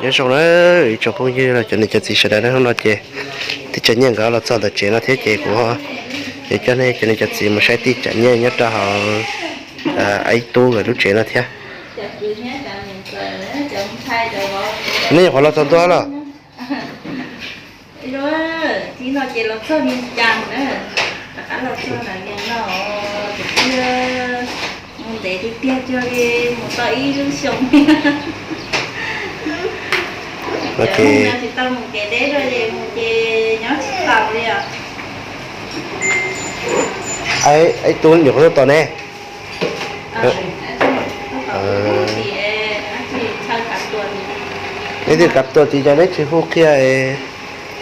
Nyob zoo na ib tsoom phooj ywg los cov niam cov txiv sawv daws na, hnub no ces tij Tsam Nyiaj nkawd los txog ntawm tsev no thiab ces kuv yuav coj nej cov niam cov txiv mus saib tij Tsam Nyiaj nyob rau hauv Aib Tub nkawd lub tsev no thiab. Nej nyuam qhuav los txog ntua los? Tib no ces los txog Vias Cas na, rov qab los txog ntawm Vias no, tus twb mus ntev tiag tiag, cuag li mus tau ib lub xyoo. Ces tsis tau mus kev deb rau ces mus ces nyob tsis taus li os. Aib Tub nyuam qhuav tuaj tos ne. Neb twb kav tuam ces cas neb tsis hu qhia,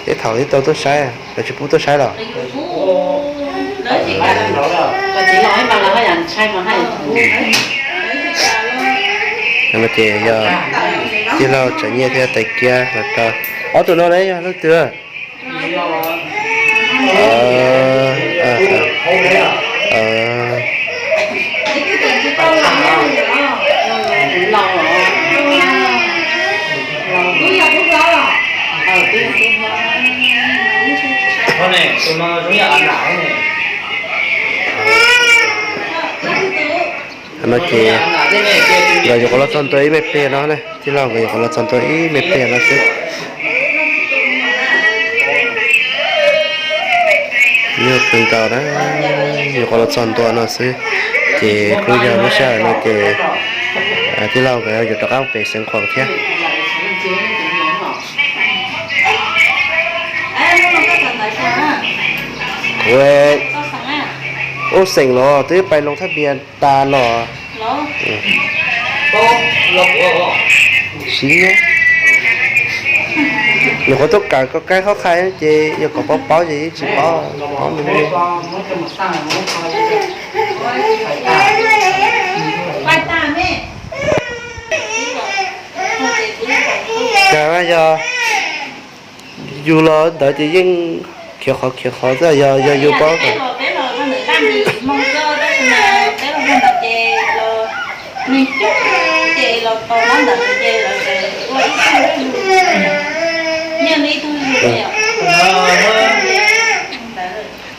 tej thaum twb tau tuaj saib, lawv tsis pub tuaj saib los? No ces yog tij laug Tsam Nyiaj thiab Tais Kiab los rau. Ob tug no ne yog leej twg? No ces nkawd nyuam qhuav los txog ntua ib me pliag no ne, tij laug nkawd nyuam qhuav los txog ntua ib me pliag no xwb. Nyuaj kawg nkaus na, nyuam qhuav los txog ntua no xwb, ces kuj yog lub sij hawm no ces tij laug nkawd yuav rov qab pem Xeev Khuam thiab. Kuv ub xeem los twb pais loo thab npias tas los. Siv, nyuam qhuav tuaj kawm koj kaib qhov khai ces yog kom paub paub ces yeej tsis paub, paub me me. Kawg yog yus los ntawd ces yeej khiav qhov khiav qhov xwb, yog yus paub.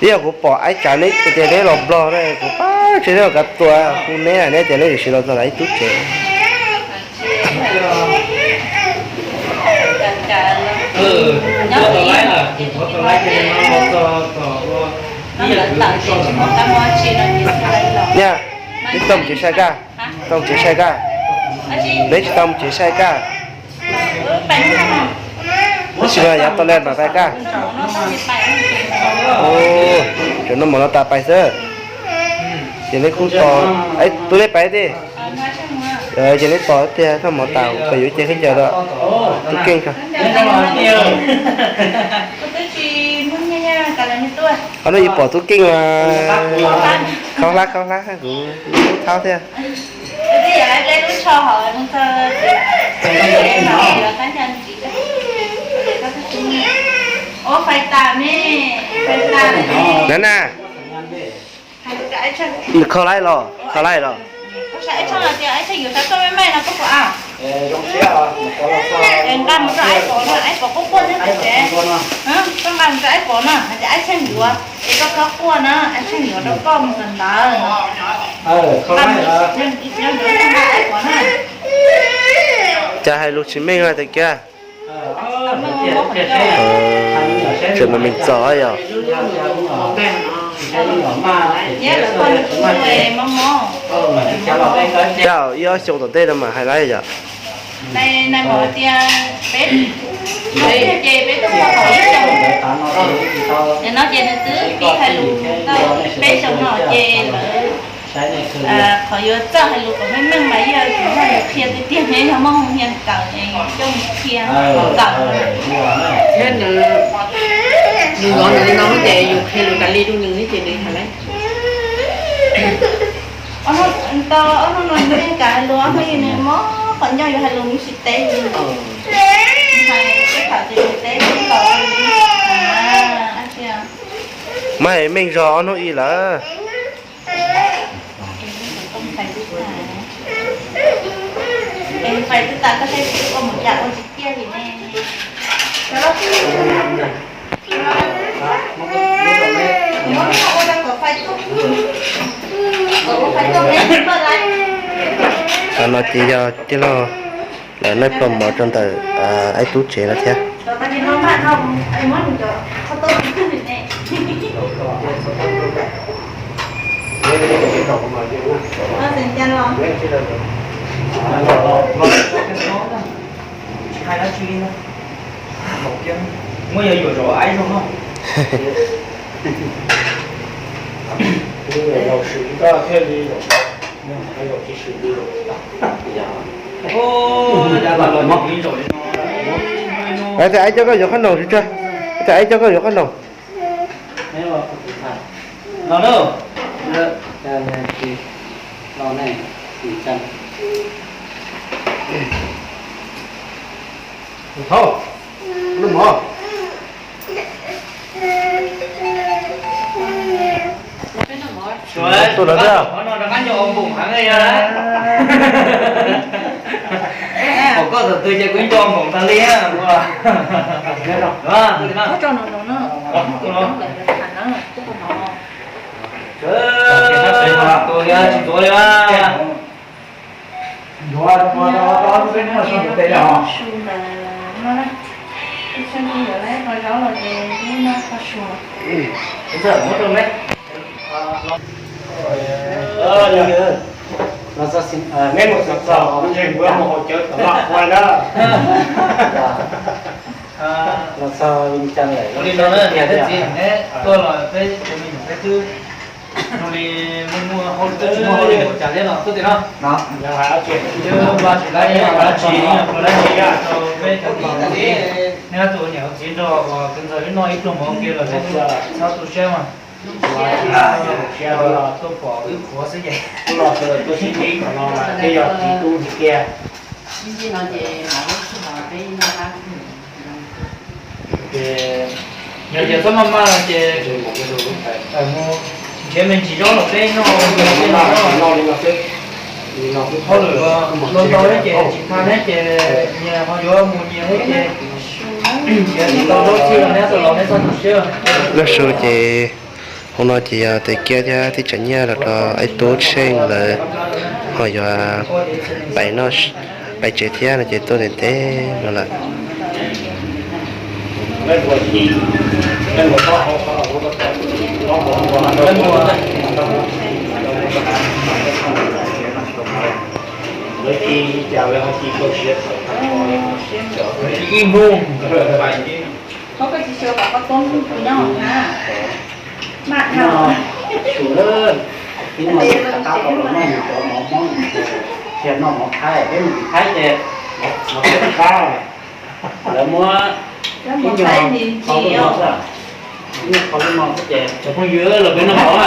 Ib yog kuv pom aib tsav neb tias neb los Nplog na, kuv pab tsev neb los kav tuam hu neb, neb tias neb yuav siv los txog Aib Tub tsev. Nyaj, neb tau mus tsev sai kaj, tau mus tsev sai kaj, neb tsis tau mus tsev sai kaj. Tab sis mas yav tau lawm mam pais kaj. Tseem noj mov no tas pais xwb. Ces neb kuj tos, tub neb pais thiab. Ces neb tos tiag noj mov tas pais yuav cia khaub ncaws rau tub Keej ko. Qhov no yus pom tub Keej mas khaub hlab khaub hlab kuv tub thaub thiab. Na na, nws kho laib los, kho laib los. Cas hais lus tsis meej li tiag kiag. Tseem mas me ntxov yog. Cas ib ob xyoo tom ntej no mas hais laiv yom. Qhov yuav txawj hais lus kom meej meej mas yog tus muaj yus qhia tiag tiag, yog muaj hoo hia ntawd es yus coj mus qhia ntawd. Thiab nws, nws yuav nws li no ces yus qhia lus tas li rau nws ces nws hais laiv. Tau ob hnub no nws yeej kam hais lus, ob hnub ib nws mob qhov ncauj yus hais lus nws tsis teb li. Hais teb teb los mas hais meej zog ob hnub ib lawm. Fais twb tas koj thiaj tsis ua mus cas ua tsis ciaj li ne. Muab ua kom fais tuaj, kom ua fais tuaj me koj lais. Qhov no ces yog tij laug lawv naij pluag mov rau ntawm Aib Tub tsev no thiab. Tsis hais dab tsi li ntag. Muab yog yuam zaum Aib Tub no. Thiaj li zaum, zaum tsis swm li zaum. Ua cas los zaum li no. Aib, coj koj yuav qhob noom tsis tso. Aib, coj koj yuav qhob noom. Los lauj. Los ne, thaub, lub mov. Tuaj lawm thiab. Pom koj thaum twg ces kuv nco npaum tag li. Tus tsis ntxuav li. Los txog, neb mus txog, mus haus cawv tom no quaj na. Los txog Vias Cas lawm, li no na, tiag tiag, tuaj los peb cov me nyuam peb twb zoo li muaj muaj hauj lwm, tsis muaj hauj lwm ua cas thiab no, tuaj tim no. Yog npaj tsis dab tsi, yog dab tsi, yog dab tsi rau peb cov niam txiv, neb tus niam txiv nrog uas kwv ntxawg wb noj ib pluag mov ua ke los peb txhob tu siab mas. Tuaj pom wb qhuav xwb ces. Tuaj sib ntsib qhov no mas peb yog txiv tub tiag. Ces yog tias txhob maj maj no ces mus nrhiav me ntsis zaub los peb noj, peb noj li no xwb. Hauj lwm los ntau thiab ces tsis tag thiab ces nyias ho yuav mus nyias thiab ces nrhiav tsis tau zaub txhij los neb txoj los neb txhob tu siab. Lub su ces hauv no ces yog tais kiab thiab tib tsoom nyiaj los rau Aib Tub Tsheej lawv ho yuav pais noj, pais tsev thiab no ces tuaj ntev ntev no lawm. Ib hnub. Koj tsis xyuas kom koj tuab hnub kuv nyob na. Maj dhau. Su lawm, ib no qab tau los noj yus cov mov Hmoob, thiaj noj mov Thaib, peb mus tim Thaib ces mov Thaib qab. Lawv muab ib nyuag qhov lub no xwb, ib nyuag qhov lub no xwb ces cov phooj ywg los peb noj mov na.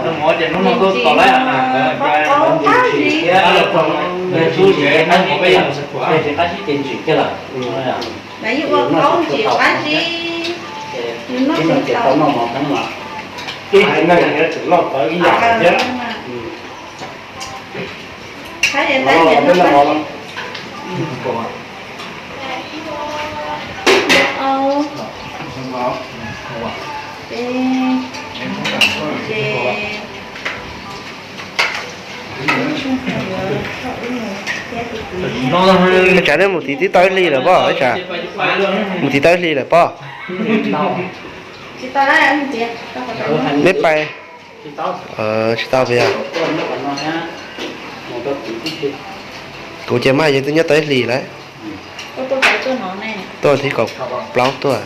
Noj mov ces hnub no tuaj tos lawm, tsis qab sib ces ntsim kiag lawm. Mas yeej ua qaub ntsis qab zib, ces tau noj mov Hmoob mas. Ib haiv neeg yuav tsum noj tau ib yam thiab. Ua cas nej mus tim tib tau ib hlis lawm pob? Ua cas mus tim tau ib hlis lawm pob? Neb pais. Tsis tau puas yog? Kuv ces mas yeej twb nyob tau ib hlis lawm. Tuaj thib kaum plaub tuaj.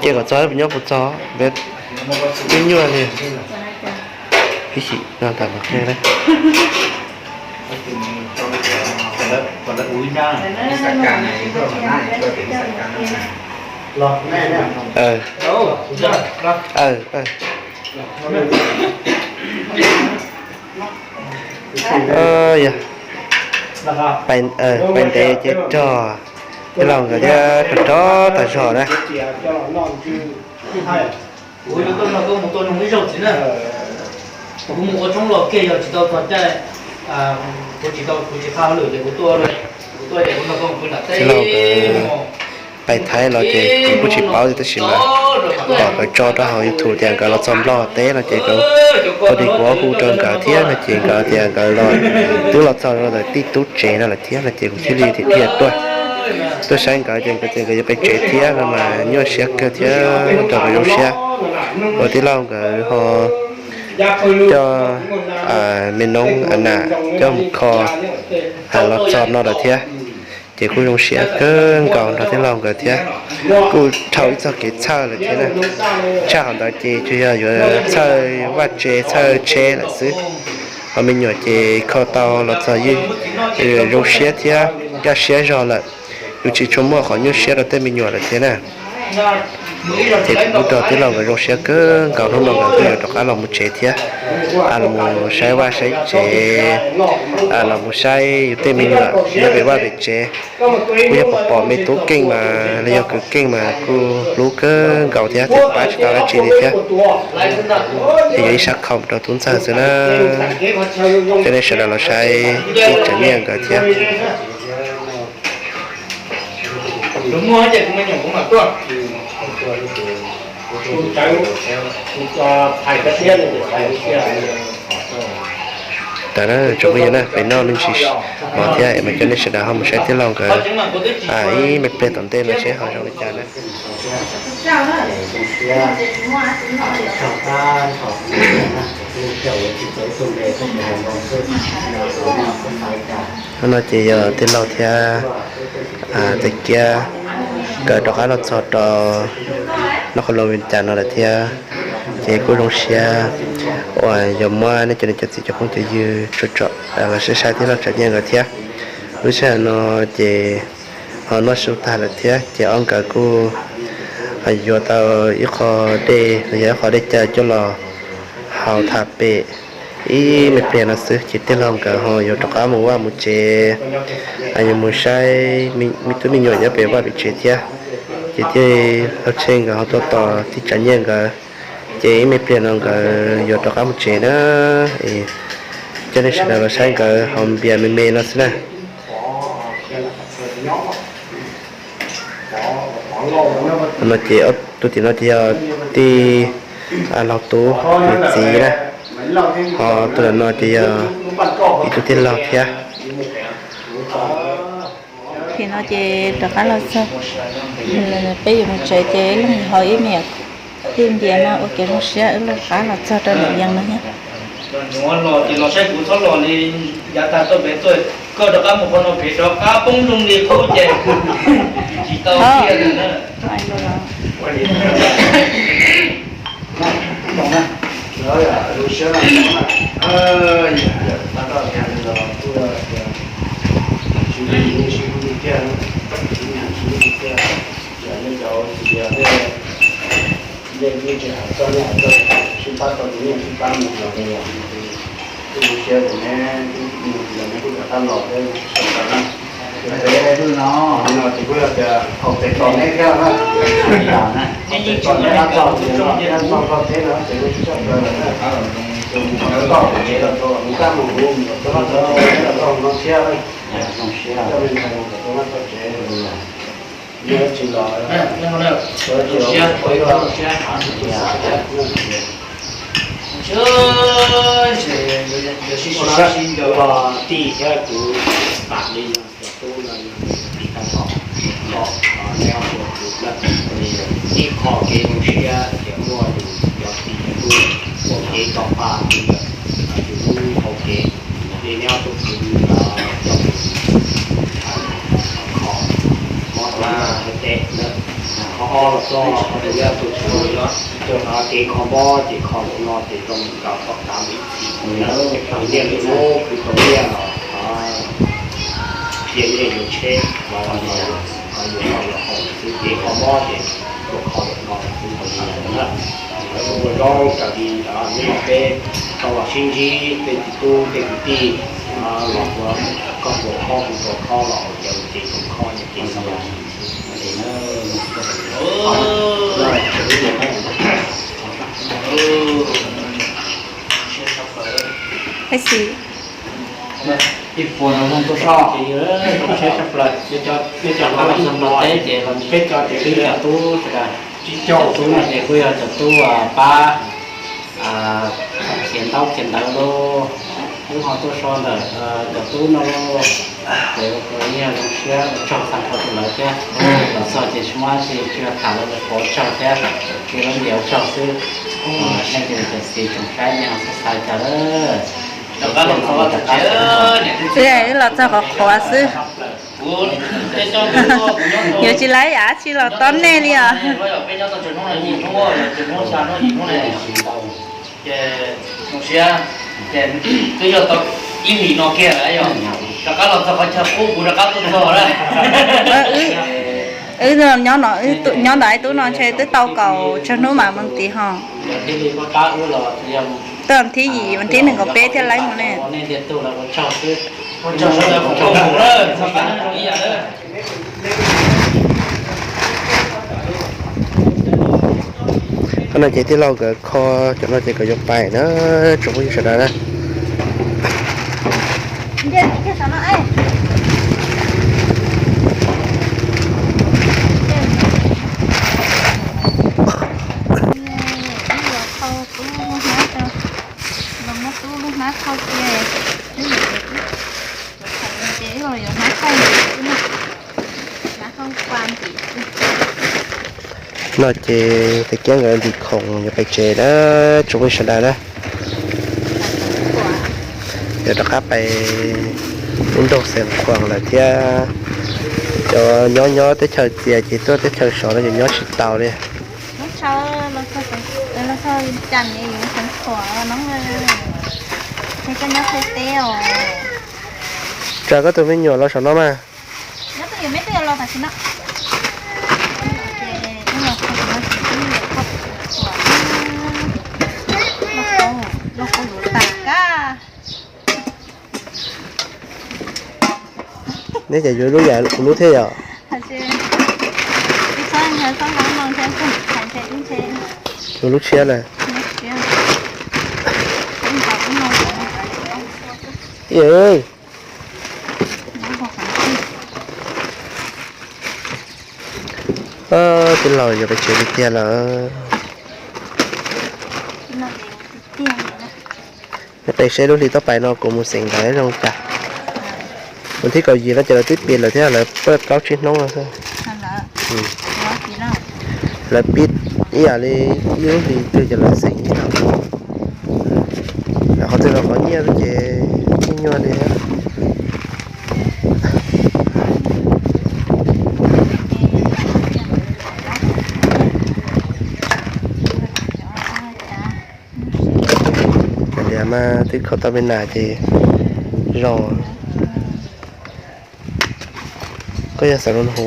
Ces kom txog puas nyob puas txog, peb twb nyuaj li. Ib chim no tas mas qhia na. Yog pais ntev ces rog, tij laug nkawd thiab rog rog tas zog na. Kuv mus ua tshoob los kiag yog tsis tau txog caij, kuv tsis tau, kuv tsis qha hauj lwm ces kuv tuaj, kuv tuaj ces kuv nrog koj mus pw nram teb. Tij laug nkawd pais Thaib los ces kuv kuj tsis paub tab sis mas pom nkawd tso rau hauv YouTube tias nkawd los txog Nplog teb no ces kuv, ua li kuv hu rau nkawd thiab no ces nkawd tias nkawd los, twb los txog rau ntawm tij tub tsev no lawm thiab no ces kuv thiaj li thiaj tuaj, tuaj saib nkawd ces nkawd tias nkawd yuav pais tsev thiab no mas nyuaj siab kawg thiab nrog nkawd zoo siab. Ua tij laug nkawd ho coj me noob a nam coj mus kho los txog no lawm thiab. Ces kuj zoo siab kawg nkaus nrog tij laug nkawd thiab. Kuj dhau ib txoj kev txhawj lawm thiab na. Tshaj qhov ntawd ces tsuas yog yuav txhawj vaj tse txhawj tsheb lawm xwb. Ho me nyuam ces kho tau los txog yeej zoo siab thiab kaj siab zog lawm. Yus tsis tshua muaj qhov nyuaj siab rau tej me nyuam lawm thiab na. Ces kuv kuj nrog tij laug nkawd zoo siab kawg nkaus, hnub no nkawd kuj yuav rov qab los mus tsev thiab, los mus saib vaj saib tsev, los mus saib yus tej me nyuam nyob pem vaj pem tsev. Kuj yog pom pom me tub Keej mas los yog kwv Keej mas kuj hlub kawg nkaus thiab, pab tsis tau dab tsi li thiab. Ces yog ib sab khoom rau tub ntxawg xwb na. Coj nej sawv daws los saib tij Tsav Nyiaj nkawd thiab. Tas na tsoom phooj ywg na, pem no me ntsis mov thiab es mas coj nej sawv daws ho mus saib tij laug nkawd ib me pliag tom ntej no seb ho zoo li cas na. Hnub no ces yog tij laug thiab Tais Kiab nkawd rov qab los txog rau nrob qhov Los Vis Cas no lawm thiab. Ces kuj zoo siab uas yuav muab nej cov niam cov txiv cov phooj cov ywg tso los saib saib tij laug Tsav Nyiaj nkawd thiab. Lub sij hawm no ces ho noj su tag lawm thiab ces ob nkawd kuj yuav tau ib qho dej los yog ib qho dej cawv coj los haus tham pem ib me pliag no xwb ces tij laug nkawd ho yuav rov qab mus vaj mus tsev, yuav mus saib me tub me nyuam nyob pem vaj pem tsev thiab. Ces tij laug Tshej nkawd ho tuaj tos tij Tsav Nyiaj nkawd, ces ib me pliag no nkawd yuav rov qab mus tsev na. Coj nej sawv daws los saib nkawd haus npias me me no xwb na. No ces tus tim no ces yog tij laug Tub tus txiv na, ho tus ntawm no ces yog ib tug tij laug thiab. Tim no ces rov qab los txog, peb yuav mus tsev ces ib leeg haus ib me nyuam kwj npias no ua kev zoo siab wb rov qab los txog rau nram Yees no thiab. Los ces los saib kuv txhob los li, yav tag tuaj pem tuaj, koj rov qab mus qhov no pem rov qab poob zoo li qub ces tsis tau tiag na. Kuj zoo siab tias neb kuj mus los neb kuj rov qab los thiab, zoo siab kawg na. Ces kuj yog tias haus tes tos neb thiab na. Haus tes tos neb qab txog ces los thiab txog koj teb no ces kuj tsis tshaj plaws lawm na. Ces mus txog koj pem tsev los tau, mus kaj mus huv mus txog koj tsev los tau no thiab. Zoo siab coj me ntxhais mus kom tau noj tau tsev. Zoo siab, zoo siab. Ua tij thiab kuv pam li no, cov tub no yog tiv tag nrho, neb ob tug kuv lawm. Ib qho kev zoo siab ces muaj yus cov tij cov tub ua kev tau pab yus lawm, yus lub hau kev, li neb ob tug kuv coj kuv kho mob rau lawv tej lawm. Qhov ob los txog qhov tus yaj tus tshua, kev kho mob ces kho tus no ces zoo nkaus txog kav mus ib txhis, niaj hnub khwv tau nyiaj los cia nyiaj yuav tsheb los yuav noj yuav haus xwb, kev kho mob ces tuaj kho tus no xwb na. Lawv ua zoo raws li hnub no peb tau los sib ntsib tej txiv tub tej kwv tij, los ua koj tua khob kuv tua khob los ua ces tus khob ces kev xav los xwb. Ib puas no zoo tuaj soj ces yog tsheb tshaj plaws, cov teb ces los peb cov ces twb cov tub sawv daws. Cov tub no ces kuj yog cov tub pab khiav ntaub khiav ntawv lauj, wb ho tuaj so ntawm cov tub no lauj. Ces kuj yog zoo siab ua tsaug txog rau tus lawv thiab. Los txog ces tsis muaj dab tsi, tsuas yog tham lawv qhuav ua tsaug thiab, tsis lab ntias ua tsaug xwb. Nej cov niam cov txiv tsoom saib nej ho xav xav cas lawm. Wb los txog qhov qhuav xwb, yuav tsis lawv yam dab tsi los tos nej li os. Ces zoo siab, ces twb yog tau ib hlis no kiag lawm, yog rov qab los txog qhov chaw qub kuv rov qab tuaj txog lawm. Wb nyob ntawm ib tub no ntshe twb tau kaum tsawg hnub mas mus tid ho. Twb vas thib yim vas thib nees nkaum peb thiaj laib mus ne. Qhov no ces tij laug nkawd kho cov no ces nkawd yuav pais na, tsoom phooj ywg sawv daws na. No ces tus kiab nkawd ntim khoom yuav pais tsev na, tsoom phooj ywg sawv daws na. Yuav rov qab pais lub nroog Xeev Khuam lawm thiab. Cov nyob nyob teb chaws txias ces tuaj teb chaws sov no ces nyob tsis tau li. Tso koj tus me nyuam los saum no mas. Neb ces yuav lub yam kuv lub thiab yom? Kuv lub tshiab lawm. Tij laug yuav pais tsev tiag tiag lawm. Peb saib lub hli toj pais no kuv mus xeem ntawv zoo cas. Mus thib kaum yim no ces lawv twb pis lawm thiab, lawv pab plaub tsib hnub no xwb. Lawv pib ib yam li ib lub hlis twg ces lawv xeem ib zaug. Qhov twg los qhov nyiaj ces nyuaj nyuaj li. Tias mas twb kho tau peb nas ces zoo. Koj yog xav lus hu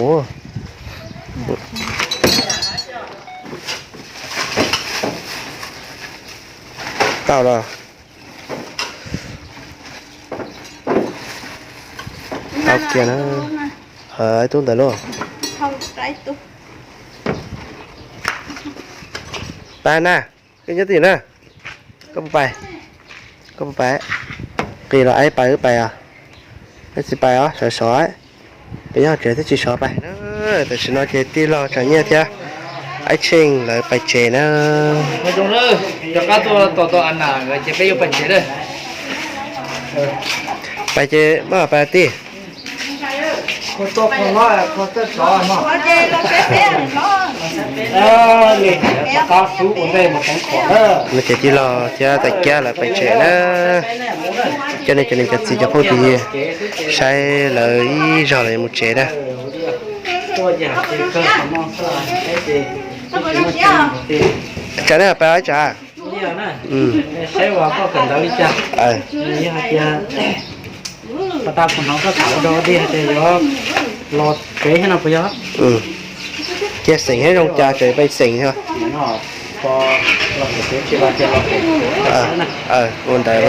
tau los. Tau kiag na. Ib tug ntawd lauj. Pab na, koj nyob twj ywm na. Koj puas pais? Koj puas pais? Qis los aib pais wb pais os. Wb tsis pais os, sov sov. Peb nyob tsev twb tsis sov pais. Tam sim no ces tij laug Tsam Nyiaj thiab Aib Tsheej lawv pais tsev na. Rov qab tuaj tos tos a nas ces peb yuav pais tsev lawm. Pais ces maj mam pais tij. No ces tij laug thiab tais kiab lawv pais tsev na. Coj nej cov niam cov txiv cov phooj ywg saib lawv ib zaug lawv yuav mus tsev na. Tsam nej pais ib tsam. Cia xeem thiab zoo cas tseem pais xeem. Ua ntawd.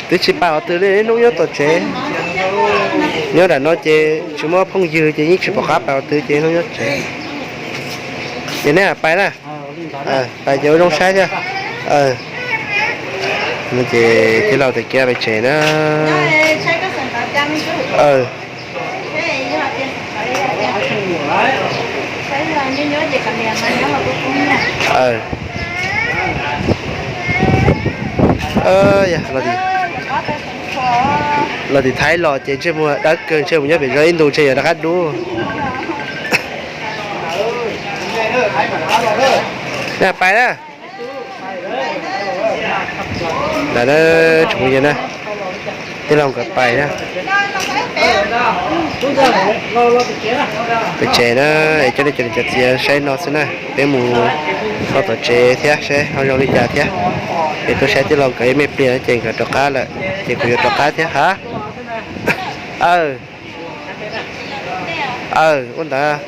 Twb tsis pais qhov twg li, hnub nyob tom tsev. Nyob nram no ces tsis muaj phooj ywg ces yeej tsis pom qab pais qhov twg ces hnub nyob tsev. Ces nej pais na, pais ces ua zoo saib thiab. No ces tij laug tias kiag pais tsev na. Los tim Thaib los ces ntsej muag dawb kawg, ntshe mus nyob pem zos ib ntus ntshe yuav rov qab dub. Pais na. Ntawd tsoom phooj ywg na, tij laug nkawd pais na. Pem tsev na, es coj nej cov niam cov txiv saib no xwb na, peb mus rau tom tsev thiab saib ho zoo li cas thiab. Es tuaj saib tij laug nkawd ib me pliag ces nkawd rov qab lawm, ces kuv yuav rov qab thiab ha. Aw, ua ntawd.